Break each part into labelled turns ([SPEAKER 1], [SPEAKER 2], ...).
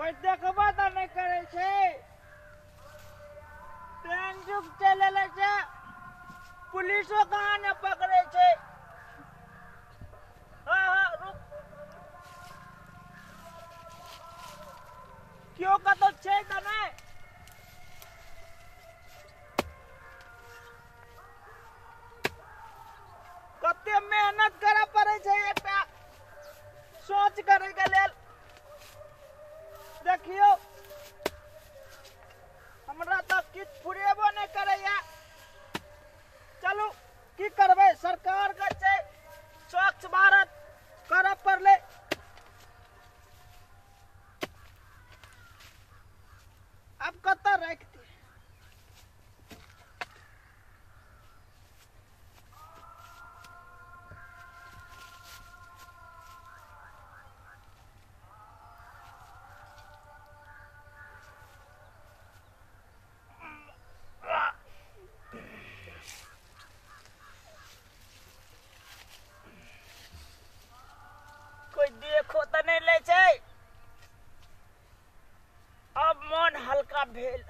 [SPEAKER 1] कोई देखबो तऽ नहि करै छै। तेहन जुग चलि एलै छै, पुलिसो कहाँ नहि पकड़ै छै। हाँ हाँ रुक, केओ कतौ छै तऽ नहि? कते मेहनत करऽ पड़ै छै एकटा सोच करे के लेल। देखियौ हमरा तऽ किछु फुरेबो नहि करैया। चलू की करबै, सरकार के छै स्वच्छ भारत, करऽ पड़लै। आब कतऽ राखि दियै? कोई देखो तऽ नहि लै छै। अब मन हल्का भेल।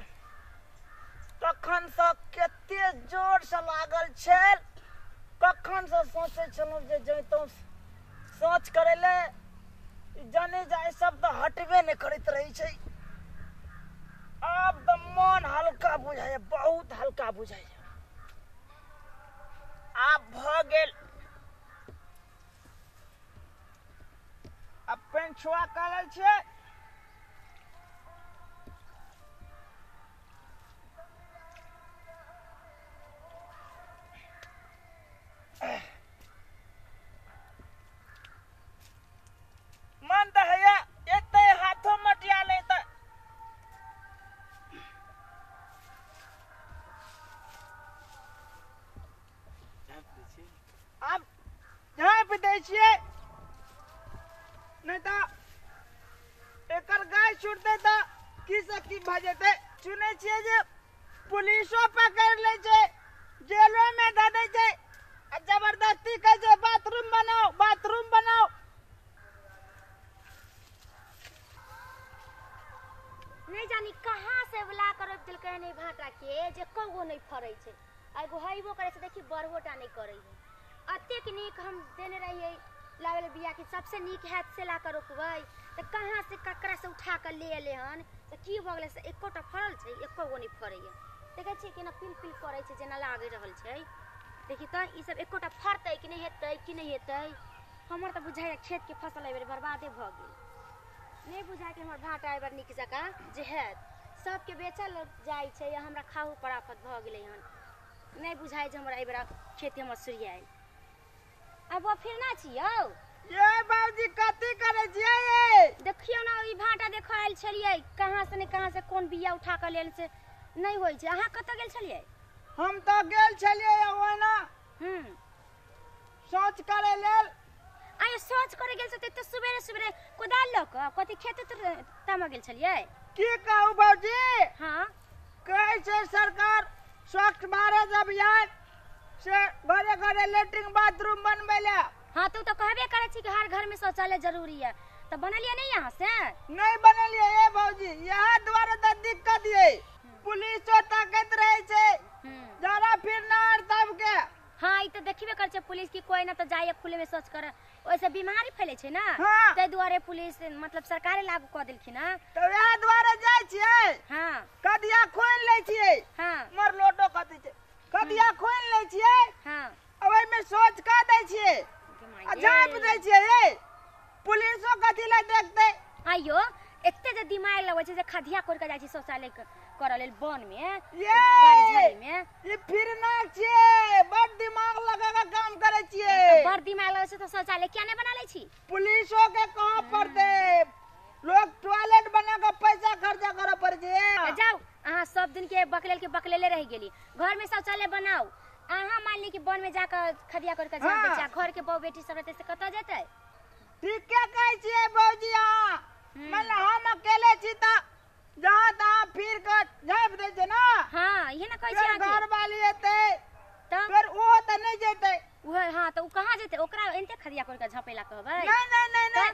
[SPEAKER 1] तखनसँ कते जोरसँ लागल छल, कखनसँ सोचै छलहुँ जे जैतहुँ शौच करै लए। जाने जाय सब तऽ हटबे नहि करैत रहै छै। आब तऽ मन हल्का बुझाइए, बहुत हल्का बुझाइए। आब भऽ गेल। आब पेन छुआ कऽ लेल छियै। मन तऽ हैया एते हाथो मटिया ले तऽ आब झाँपि दै छियै, नहि तऽ एकर गाय छुटतै तऽ की से की भऽ जेतै। सुनै छियै जे पुलिसो पकड़ि लै छै, जेलोमे धऽ दै छै आ जबरदस्ती कहै छै बाथरूम बनाउ, बाथरूम बनाउ।
[SPEAKER 2] नहि जानी कहाँ से ला कर रोपि देलकै हन एहि भाँटा के जे कौओ नहि फड़ै छै। आ एगो हेबो करै छै, देखी बढ़बो टा नहि करै है। एतेक नीक हम देने रहियै लाबै लए बिया कि सबसे नीक हैत से ला कऽ रोपबै, तऽ कहाँ से ककरा से उठा कऽ ले एलै हन तऽ की भऽ गेलै से एकोटा फड़ल छै? एको गो नहि फड़ैए। देखै छियै केना पिल पिल करै छै, जेना लागि रहल छै। देखी तऽ ई सब एकोटा फड़तै कि नहि हेतै, कि नहि हेतै। हमर तऽ बुझाइए खेतके फसल एहिबेर बर्बादे भऽ गेल। नहि बुझाइ कि हमर भाँटा एहिबेर नीक जकाँ जे हैत। सबके बेचल जाइ छै, हमरा खाहू पर आफत भऽ गेलै हन। नहि बुझाइ जे हमर एहिबेर खेती हमर सुरियायल। आब फिर ना छियौ
[SPEAKER 1] ये बाबूजी, कथी करै छियै ये?
[SPEAKER 2] देखियौ ने ई भाँटा देखऽ आयल छलियै, कहाँ से ने कहाँ से कोन बिया उठा कऽ लेल से नहि होइ छै। अहाँ कतऽ गेल छलियै?
[SPEAKER 1] हम तऽ गेल छलियै ओहिना शौच करै लेल।
[SPEAKER 2] आइ शौच करे गेल छलियै तऽ सुबेरे सुबेरे कोदारि लऽ कऽ कथी खेत तामऽ गेल छलियै?
[SPEAKER 1] की कहू बाबूजी,
[SPEAKER 2] हाँ
[SPEAKER 1] कहै छै सरकार स्वच्छ भारत अभियान से घरे घरे लेट्रिन बाथरूम बनबै लए।
[SPEAKER 2] हाँ तू तऽ कहबे करै छी कि हर घर में शौचालय जरूरी है, तऽ बनेलियै नहीं यहाँ से?
[SPEAKER 1] नहीं बनेलियै ये भौजी, यहाँ दुआरे तऽ दिक्कत ये। पुलिसो ताकैत रहै छै जरा फिरनार सबके।
[SPEAKER 2] हाँ ई तऽ देखबे करै छै पुलिस की कोई ना तऽ जाइए खुले में शौच करे, ओहिसँ बीमारी फैले छै ना।
[SPEAKER 1] हाँ।
[SPEAKER 2] ताहि दुआरे पुलिस मतलब सरकारे लागू कऽ देलखिन हँ।
[SPEAKER 1] तऽ वएह दुआरे जाइ छियै।
[SPEAKER 2] हाँ।
[SPEAKER 1] कदिया खोलि लै छियै।
[SPEAKER 2] हाँ।
[SPEAKER 1] मर लोटो कथी छै, कदिया खोलि लै छियै।
[SPEAKER 2] हाँ।
[SPEAKER 1] आ ओहिमे शौच कऽ दै छियै आ झाँपि दै छियै। ये पुलिसो कथी लए देखतै?
[SPEAKER 2] आइयो एते जे दिमाग लगै छै जे खधिया कोरि कऽ जाइ छै शौचालय करऽ लेल वन में,
[SPEAKER 1] ये
[SPEAKER 2] बाड़ी झाड़ी में।
[SPEAKER 1] ई फिरना छियै, बड़ दिमाग लगा कऽ काम करै छियै।
[SPEAKER 2] बड़ दिमाग लगै छै तऽ शौचालय किया नहि बना लै छी?
[SPEAKER 1] पुलिसो के कहऽ पड़तै, लोग टॉयलेट बना कऽ पैसा खर्चा करऽ पड़ै छै।
[SPEAKER 2] जाउ अहाँ सब दिन के बकलेल के बकलेले रहि गेली। घर में शौचालय बनाउ। अहाँ मान ली कि वन में जाकऽ खदिया कर के झाँप दै छियै, घर के बहु बेटी सब रहतै से कतऽ जेतै?
[SPEAKER 1] ठीके कहै छियै भौजी अहाँ। मानि हम अकेले छी तऽ जहाँ तहाँ फिर कऽ झाँपि दै छै ना।
[SPEAKER 2] हाँ इहे ने कहै छी
[SPEAKER 1] फेर
[SPEAKER 2] अहाँके।
[SPEAKER 1] घर वाली एतै
[SPEAKER 2] तऽ
[SPEAKER 1] फेर ओहो तऽ नहि जेतै।
[SPEAKER 2] उहे हाँ तऽ ओ कहाँ जेतै? ओकरा एनते खदिया कर के झपेला कहबै?
[SPEAKER 1] नहीं नहीं नहीं नहीं,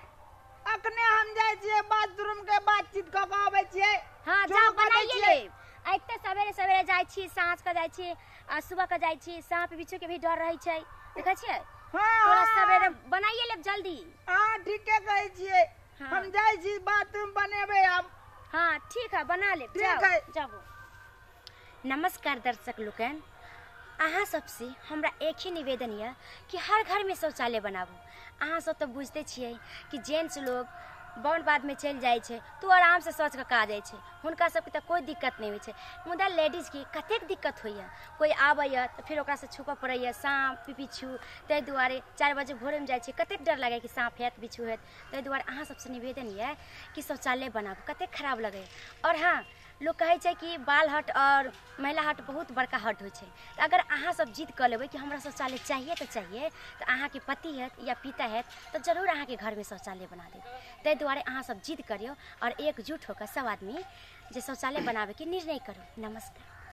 [SPEAKER 1] अखने हम जाइ छियै बाथरूम के बातचीत कऽ के आबै छियै।
[SPEAKER 2] हाँ
[SPEAKER 1] शुरू
[SPEAKER 2] जाओ
[SPEAKER 1] कऽ दै
[SPEAKER 2] बनाइए
[SPEAKER 1] छियै।
[SPEAKER 2] लेब। एते सवेरे सवेरे जाइ छी, साँझ के जाइ छी आ सुबह के जाइ छी, साँप बिच्छू के भी डर रहै छै, देखै छियै?
[SPEAKER 1] हाँ
[SPEAKER 2] थोड़ा
[SPEAKER 1] हाँ
[SPEAKER 2] सवेरे बनाइए लेब जल्दी।
[SPEAKER 1] हाँ ठीके कहै छियै।
[SPEAKER 2] हाँ।
[SPEAKER 1] हम जाइ छी बाथरूम बनेबै आब।
[SPEAKER 2] हाँ ठीक है, बना लेब,
[SPEAKER 1] ठीक
[SPEAKER 2] जाओ
[SPEAKER 1] है।
[SPEAKER 2] जाबो। नमस्कार दर्शक लोकनि, अहाँ सबसे हमरा एक ही निवेदन यऽ कि हर घरमे शौचालय बनाबू। अहाँ सब तऽ बुझिते छियै कि जेंट्स लोग वन बाधमे चलि जाइ छै तऽ ओ आरामसँ शौच कऽ आ जाइ छै, हुनका सबके तऽ कोइ दिक्कत नहि होइ छै, मुदा लेडीजके कतेक दिक्कत होइए। कोइ आबैए तऽ फेर ओकरासँ छुपऽ पड़ैए, साँप बिच्छू, ताहि दुआरे 4 बजे भोरेमे जाइ छै, कतेक डर लागैए कि साँप हैत बिच्छू हैत। ताहि दुआरे अहाँ सबसँ निवेदन यऽ कि शौचालय बनाबू, कतेक खराब लगैए। आओर हँ, लोक कहै छै कि बाल हट आओर महिला हट बहुत बड़का हट होइ छै, तऽ अगर अहाँ सब जिद कऽ लेबै कि हमरा शौचालय चाहिए तऽ चाहिए, तऽ अहाँके पति हैत या पिता हैत तऽ जरूर अहाँके घरमे शौचालय बना देत। ताहि दुआरे अहाँ सब जिद करियौ आओर एकजुट होकर सब आदमी जे शौचालय बनाबैके निर्णय करू। नमस्कार।